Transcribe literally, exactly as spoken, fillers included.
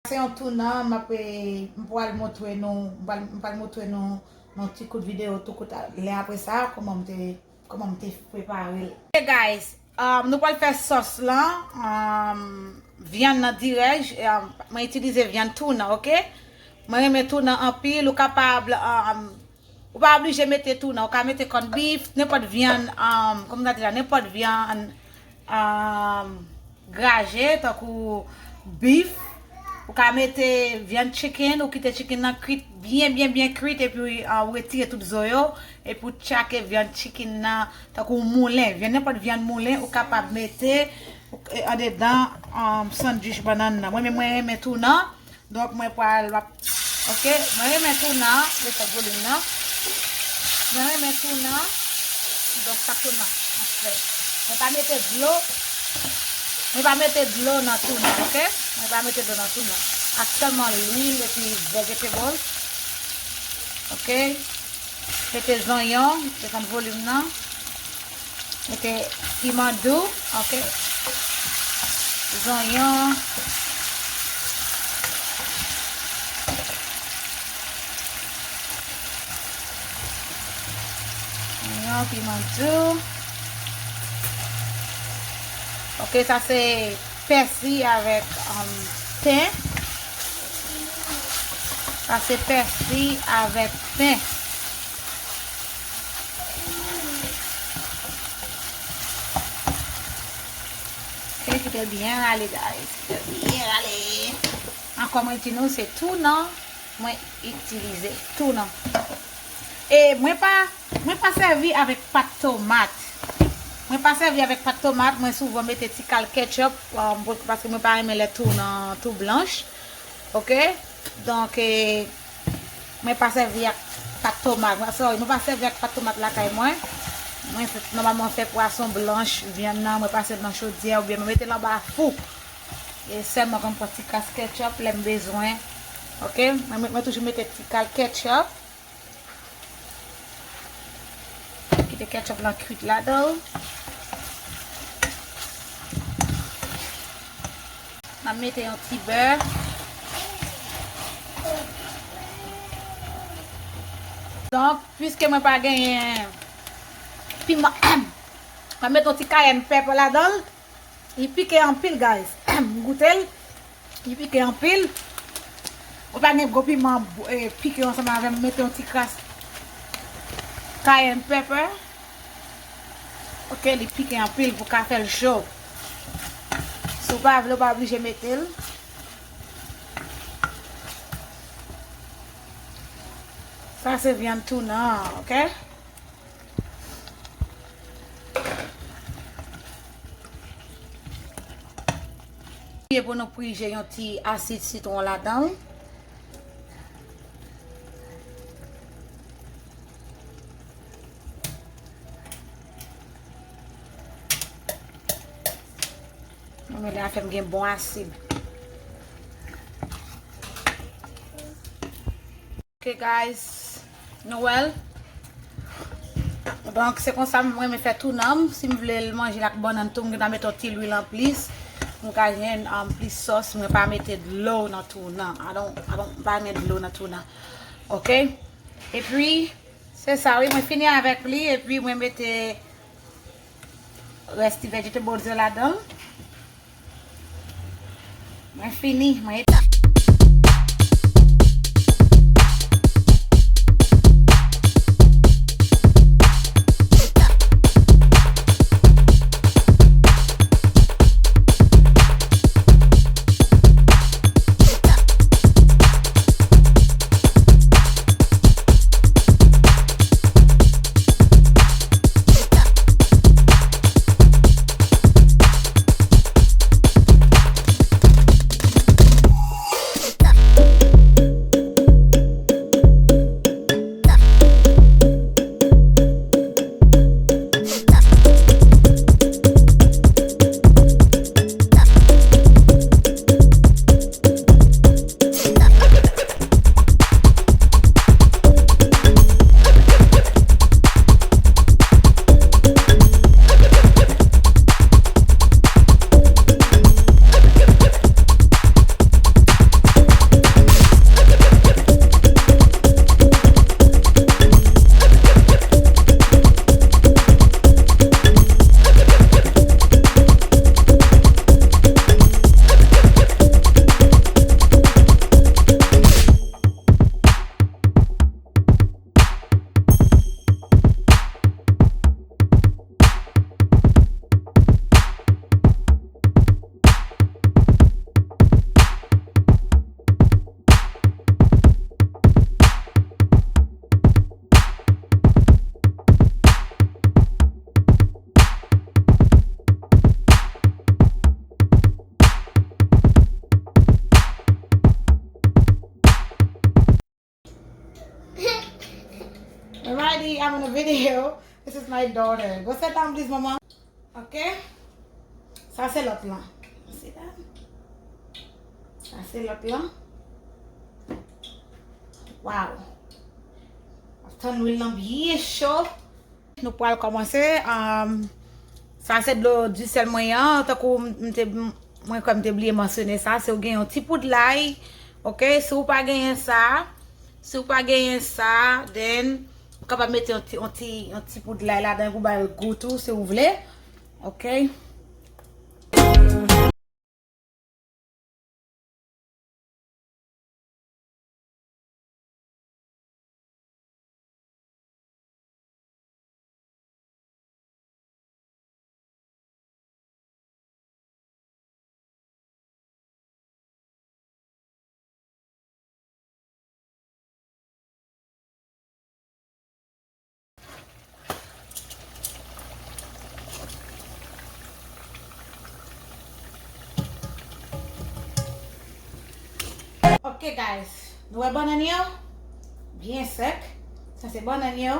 Se yon tounan, m ap, eh, m pral montre nou, m pral, m pral montre nou yon ti kout videyo tou kout a, lè apre sa, kòman m te, kòman m te prepare l. Ok, guys, um, nou pral fè sòs lan, um, vyann nan dirèj, um, mwen itilize vyann tounan, ok? Mwen renmen tounan anpil, ou kapab, um, Ou pa oblije mete tounan, ou ka mete kònn bif, nenpòt vyann, um, kòman ta di la, nenpòt vyann, um, graje, tankou bif. Ou ka mete vyann chicken, ou kite chicken nan kwit, byen, byen, byen kwit, epi, uh, ou retire tout zo yo, epi ou tchake vyann chicken nan, tankou moulen, vyann, nenpòt vyann moulen, ou kapab mete, eh, andedan, um, sandwich bannann nan. Mwen menm, mwen renmen tounan. Donk, mwen pral, m ap, ok, mwen renmen tounan, desann volim nan. Mwen renmen tounan, donk, sa tounan, anfèt. Mwen pa mete dlo, mwen pa mete dlo nan tounan, ok? Mwen pa mete dlo nan tounan. Ak sèlman lwil epi vegetables, ok? Mete zonyon, desann volim nan. Mete piman dou, ok. Zonyon. Zonyon, piman dou. Ok, sa se pèsi avèk, um, ten. Sa se pèsi avèk ten. Ok, kite l byen rale, guys. Kite l byen rale. Ankò mwen di nou, se tounan mwen itilize. Tounan. E mwen pa, mwen pa sèvi avèk pat tomat. Mwen pa sèvi avèk pat tomat, mwen souvan mete ti kal ketchup, um, paske mwen pa renmen lè tounan tou blanch. Ok? Donk, eh, mwen pa sèvi ak pat tomat. Mwen, sorry, mwen pa sèvi ak pat tomat lakay mwen. Mwen, nòmalman, fè pwason blanch, vyann nan, mwen pase l nan chodyè oubyen mwen mete l anba fou. E sèlman kan m pran ti kras ketchup lè m bezwen. Ok? Mwen, mwen, mwen toujou mete ti kal ketchup. Kite ketchup lan kwit ladan l. N a mete yon ti bè. Donk, piske mwen pa genyen piman, mwen mete yon ti cayenne pepper ladan l. Li pike anpil, guys. M goute l. Li pike anpil. Ou pa gen gwo piman, eh, pike ansanm avè m, mete yon ti kras cayenne pepper. Ok, li pike anpil pou ka fè l cho. Si w pa vle, w pa oblije mete l. Sa se vyann tounan, ok? Pou nou prije yon ti asid sitwon ladan l. Mwen mele afè m gen bon asid. Ok, guys, nou wè l. Donk, se konsa mwen renmen fè tounan m. Si m vle l manje l ak bannann tou, m gentan mete yon ti lwil anplis. M ka jwenn, um, plis sòs. Mwen pa mete dlo nan tounan. I don't, I don't, m pa renmen dlo nan tounan. Ok? Epi, se sa, wi, mwen fini avèk li. Epi, mwen mete rès ti vegetables yo ladan l. Mwen fini, mwen. Alrighty, I'm in a video. This is my daughter. Go sit down, please, mama. Ok. Sa se lòt lan. See that? Sa se lòt lan. Wow. Ap tann lwil lan byen cho. Nou pral kòmanse. Um, sa se dlo disèl mwen an. Tankou m te, mwen kwè m te bliye mansyone sa. Si w gen yon ti poud lay, ok? Si w pa genyen sa, si w pa genyen sa, then ou kapab mete yon ti, yon ti, yon ti poud lay ladan pou ba l gou tou, si w vle. Ok? Ok, guys. Nou wè bannann yo? Byen sèk. Sa se bannann yo.